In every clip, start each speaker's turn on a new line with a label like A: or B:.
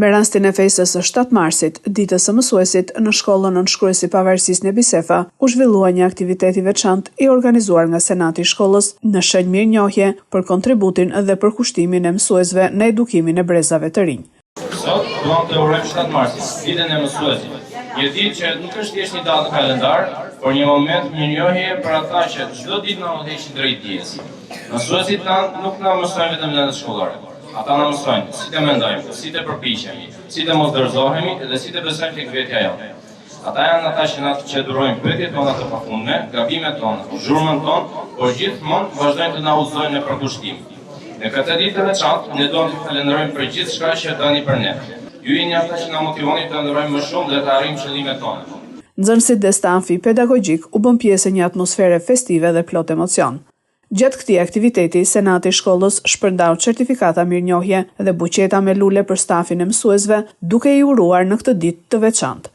A: Me rastin e festës së 7 marsit, ditës së mësuesit, në shkollën Nënshkruesi i Pavarësisë Nebi Sefa, u zhvillua një aktivitet i veçantë i organizuar nga Senati i shkollës në shenjë mirënjohje për kontributin dhe përkushtimin e mësuesve në edukimin e brezave të rinj.
B: Sot duam të urojmë 7 marsin, ditën e mësuesit. Një ditë që nuk është thjesht një datë në kalendar, por një moment mirënjohjeje për ata që çdo ditë na udhëheqin drejt dijes. Mësuesit tanë nuk na mësojnë vetëm lëndët shkollore. Ata na mësojnë si të mendojmë, si të përpiqemi, si të mos dorëzohemi dhe si të besojmë tek vetja jonë. Ata janë ata që na që durojnë pyetjet tona të pafundme, gabimet tona, zhurmën tonë, por gjithmonë vazhdojnë të na udhëzojnë me përkushtim. Në këtë ditë të veçantë, ne duam t'ju falenderojmë për gjithçka që bëni për ne. Ju jeni ata që na motivoni të ëndërrojmë më shumë dhe të arrijmë qëllimet tona.
A: Nxënësit dhe stafi pedagogjik u bën pjesë e një atmosfere festive dhe plot emocion. Gjatë këtij aktiviteti, Senati i shkollës shpërndau certifikata mirënjohje dhe buqeta me lule për stafin e mësuesve, duke i uruar në këtë ditë të veçantë.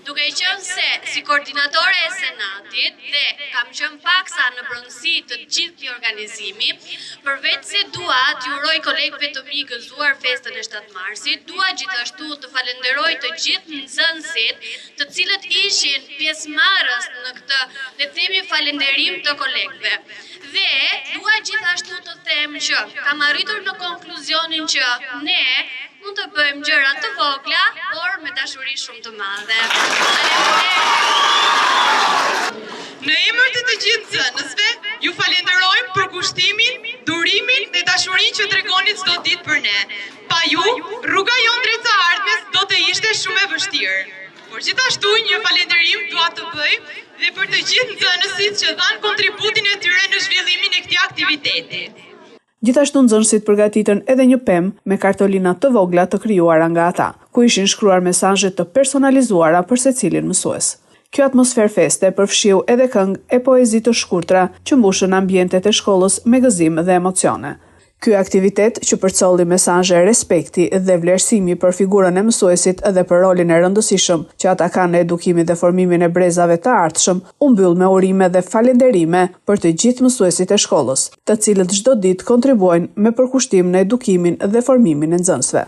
C: Duke qenë se si koordinatore e Senatit dhe kam qenë paksa në pronësi të gjithë këtij organizimi, përveç se dua t'ju uroj kolegëve të mi gëzuar festën e 7 marsit, dua gjithashtu të falenderoj të gjithë nxënësit të cilët ishin pjesëmarrës në këtë, le të themi, falenderim të kolegëve. Dhe dua gjithashtu të them që kam arritur në konkluzionin që ne mund të bëjmë gjëra të vogla, por me dashuri shumë të madhe.
D: Në emër të të gjithë nxënësve, ju falenderojmë për përkushtimin, durimin dhe dashurinë që tregoni çdo ditë për ne. Pa ju, rruga jonë drejt së ardhmes do të ishte shumë e vështirë. Por gjithashtu një falenderim dua të bëj dhe për të gjithë nxënësit që dhanë kontributin e tyre në zhvillimin e këtij aktiviteti.
A: Gjithashtu nxënësit përgatitën edhe një pemë me kartolina të vogla të krijuara nga ata, ku ishin shkruar mesazhe të personalizuara për secilin mësues. Kjo atmosferë feste përfshiu edhe këngë e poezi të shkurtra që mbushën ambientet e shkollës me gëzim dhe emocione. Ky aktivitet, që përcolli mesazhe respekti dhe vlerësimi për figurën e mësuesit dhe për rolin e rëndësishëm që ata kanë në edukimin dhe formimin e brezave të ardhshëm, u mbyll me urime dhe falenderime për të gjithë mësuesit e shkollës, të cilët çdo ditë kontribuojnë me përkushtim në edukimin dhe formimin e nxënësve.